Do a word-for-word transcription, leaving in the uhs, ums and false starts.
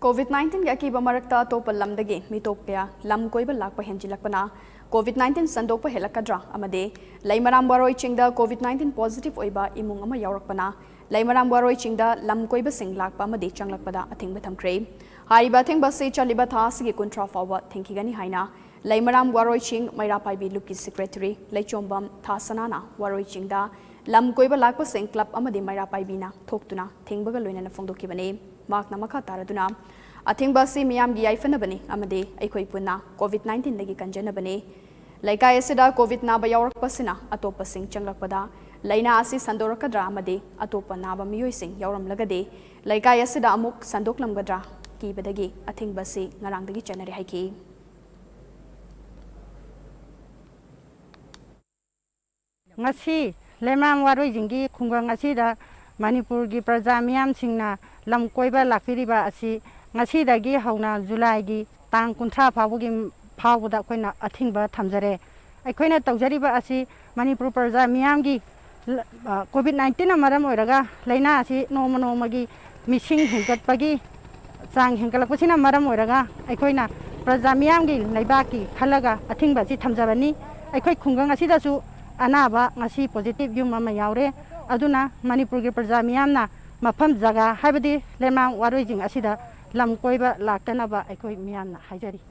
COVID ꯅꯥꯏꯟꯇꯤꯟꯒꯤ ꯑꯀꯤꯕ ꯃꯔꯛꯇ ꯑꯇꯣꯞꯄ ꯂꯝꯗꯒꯤ ꯃꯤꯇꯣꯞ ꯀꯌꯥ ꯂꯝ ꯀꯣꯏꯕ ꯂꯥꯛꯄ ꯍꯦꯟꯖꯤꯜꯂꯛꯄꯅ ꯀꯣꯚꯤꯗ ꯅꯥꯏꯟꯇꯤꯟ ꯁꯟꯗꯣꯛꯄ ꯍꯦꯜꯂꯛꯀꯗ꯭ꯔꯥ ꯑꯃꯗꯤ ꯂꯩꯃꯔꯥꯝ ꯋꯥꯔꯣꯏ ꯆꯤꯡꯗ ꯀꯣꯚꯤꯗ ꯅꯥꯏꯟꯇꯤꯟ ꯄꯣꯖꯤꯇꯤꯚ ꯑꯣꯏꯕ ꯏꯃꯨꯡ ꯑꯃ ꯌꯥꯎꯔꯛꯄꯅ ꯂꯩꯃꯔꯥꯝ ꯋꯥꯔꯣꯏ ꯆꯤꯡꯗ ꯂꯝ ꯀꯣꯏꯕꯁꯤꯡ ꯂꯥꯛꯄ ꯑꯃꯗꯤ ꯆꯪꯂꯛꯄꯗ ꯑꯊꯤꯡꯕ ꯊꯝꯈ꯭ꯔꯦ꯫ ꯍꯥꯏꯔꯤꯕ ꯑꯊꯤꯡꯕ ꯑꯁꯤ ꯆꯠꯂꯤꯕ ꯊꯥ ꯑꯁꯤꯒꯤ ꯀꯨꯟꯊ꯭ꯔꯥ ꯐꯥꯎꯕ ꯊꯤꯡꯈꯤꯒꯅꯤ ꯍꯥꯏꯅ ꯂꯩꯃꯔꯥꯝ ꯋꯥꯔꯣꯏ ꯆꯤꯡ ꯃꯩꯔꯥ ꯄꯥꯏꯕꯤ ꯂꯨꯞꯀꯤ ꯁꯦꯀ꯭ꯔꯦꯇꯔꯤ ꯂꯩꯆꯣꯝꯕꯝ ꯊꯥꯁꯅꯥꯅ ꯋꯥꯔꯣꯏ ꯆꯤꯡꯗ ꯂꯝ ꯀꯣꯏꯕ ꯂꯥꯛꯄꯁꯤꯡ ꯀ꯭ꯂꯕ ꯑꯃꯗꯤ ꯃꯩꯔꯥ ꯄꯥꯏꯕꯤꯅ ꯊꯣꯛꯇꯨꯅ ꯊꯤꯡꯕꯒ ꯂꯣꯏꯅꯅ ꯐꯣꯡꯗꯣꯛꯈꯤꯕꯅꯤ꯫ ꯃꯍꯥꯛꯅ ꯃꯈꯥ ꯇꯥꯔꯗꯨꯅ, "ꯑꯊꯤꯡꯕ ꯑꯁꯤ ꯃꯤꯌꯥꯝꯒꯤ ꯌꯥꯏꯐꯅꯕꯅꯤ ꯑꯃꯗꯤ ꯑꯩꯈꯣꯏ ꯄꯨꯟꯅ ꯀꯣꯚꯤꯗ ꯅꯥꯏꯟꯇꯤꯟꯗꯒꯤ ꯀꯟꯖꯅꯕꯅꯤ꯫ ꯂꯩꯀꯥꯏ ꯑꯁꯤꯗ ꯀꯣꯚꯤꯗ ꯅꯥꯕ ꯌꯥꯎꯔꯛꯄꯁꯤꯅ ꯑꯇꯣꯞꯄꯁꯤꯡ ꯆꯪꯂꯛꯄꯗ ꯂꯥꯏꯅꯥ ꯑꯁꯤ ꯁꯟꯗꯣꯔꯛꯀꯗ꯭ꯔꯥ ꯑꯃꯗꯤ ꯑꯇꯣꯞꯄ ꯅꯥꯕ ꯃꯤꯑꯣꯏꯁꯤꯡ ꯌꯥꯎꯔꯝꯂꯒꯗꯤ ꯂꯩꯀꯥꯏ ꯑꯁꯤꯗ ꯑꯃꯨꯛ ꯁꯟꯗꯣꯛꯂꯝꯒꯗ꯭ꯔꯥ ꯀꯤꯕꯗꯒꯤ ꯑꯊꯤꯡꯕ ꯑꯁꯤ ꯉꯔꯥꯡꯗꯒꯤ ꯆꯠꯅꯔꯦ" ꯍꯥꯏꯈꯤ꯫ ꯉꯁꯤ ꯂꯩꯃꯔꯥꯝ ꯋꯥꯔꯣꯏꯖꯤꯡꯒꯤ ꯈꯨꯡꯒꯪ ꯑꯁꯤꯗ ꯃꯅꯤꯄꯨꯔꯒꯤ ꯄ꯭ꯔꯖꯥ ꯃꯤꯌꯥꯝꯁꯤꯡꯅ ꯂꯝ ꯀꯣꯏꯕ ꯂꯥꯛꯄꯤꯔꯤꯕ ꯑꯁꯤ ꯉꯁꯤꯗꯒꯤ ꯍꯧꯅ ꯖꯨꯂꯥꯏꯒꯤ ꯇꯥꯡ ꯀꯨꯟꯊ꯭ꯔꯥ ꯐꯥꯎꯕꯒꯤ ꯐꯥꯎꯕꯗ ꯑꯩꯈꯣꯏꯅ ꯑꯊꯤꯡꯕ ꯊꯝꯖꯔꯦ꯫ ꯑꯩꯈꯣꯏꯅ ꯇꯧꯖꯔꯤꯕ ꯑꯁꯤ ꯃꯅꯤꯄꯨꯔ ꯄ꯭ꯔꯖꯥ ꯃꯤꯌꯥꯝꯒꯤ ꯂ-, ꯑ, ꯀꯣꯚꯤꯗ ꯅꯥꯏꯟꯇꯤꯟꯅ ꯃꯔꯝ ꯑꯣꯏꯔꯒ ꯂꯥꯏꯅꯥ ꯑꯁꯤ ꯅꯣꯡꯃ ꯅꯣꯡꯃꯒꯤ ꯃꯤꯁꯤꯡ ꯍꯦꯟꯒꯠꯄꯒꯤ ꯆꯥꯡ ꯍꯦꯟꯒꯠꯂꯛꯄꯁꯤꯅ ꯃꯔꯝ ꯑꯣꯏꯔꯒ ꯑꯩꯈꯣꯏꯅ ꯄ꯭ꯔꯖꯥ ꯃꯤꯌꯥꯝꯒꯤ ꯂꯩꯕꯥꯛꯀꯤ ꯈꯜꯂꯒ ꯑꯊꯤꯡꯕ ꯑꯁꯤ ꯊꯝꯖꯕꯅꯤ꯫ ꯑꯩꯈꯣꯏ ꯈꯨꯡꯒꯪ ꯑꯁꯤꯗꯁꯨ ꯑꯅꯥꯕ ꯉꯁꯤ ꯄꯣꯖꯤꯇꯤꯚ ꯌꯨꯝ ꯑꯃ ꯌꯥꯎꯔꯦ꯫ ꯑꯗꯨꯅ ꯃꯅꯤꯄꯨꯔꯒꯤ ꯄ꯭ꯔꯖꯥ ꯃꯤꯌꯥꯝꯅ ꯃꯐꯝ ꯖꯒꯥ, ꯍꯥꯏꯕꯗꯤ ꯂꯩꯃꯔꯥꯝ ꯋꯥꯔꯣꯏꯖꯤꯡ ꯑꯁꯤꯗ ꯂꯝ ꯀꯣꯏꯕ ꯂꯥꯛꯇꯅꯕ ꯑꯩꯈꯣꯏ ꯃꯤꯌꯥꯝꯅ ꯍꯥꯏꯖꯔꯤ꯫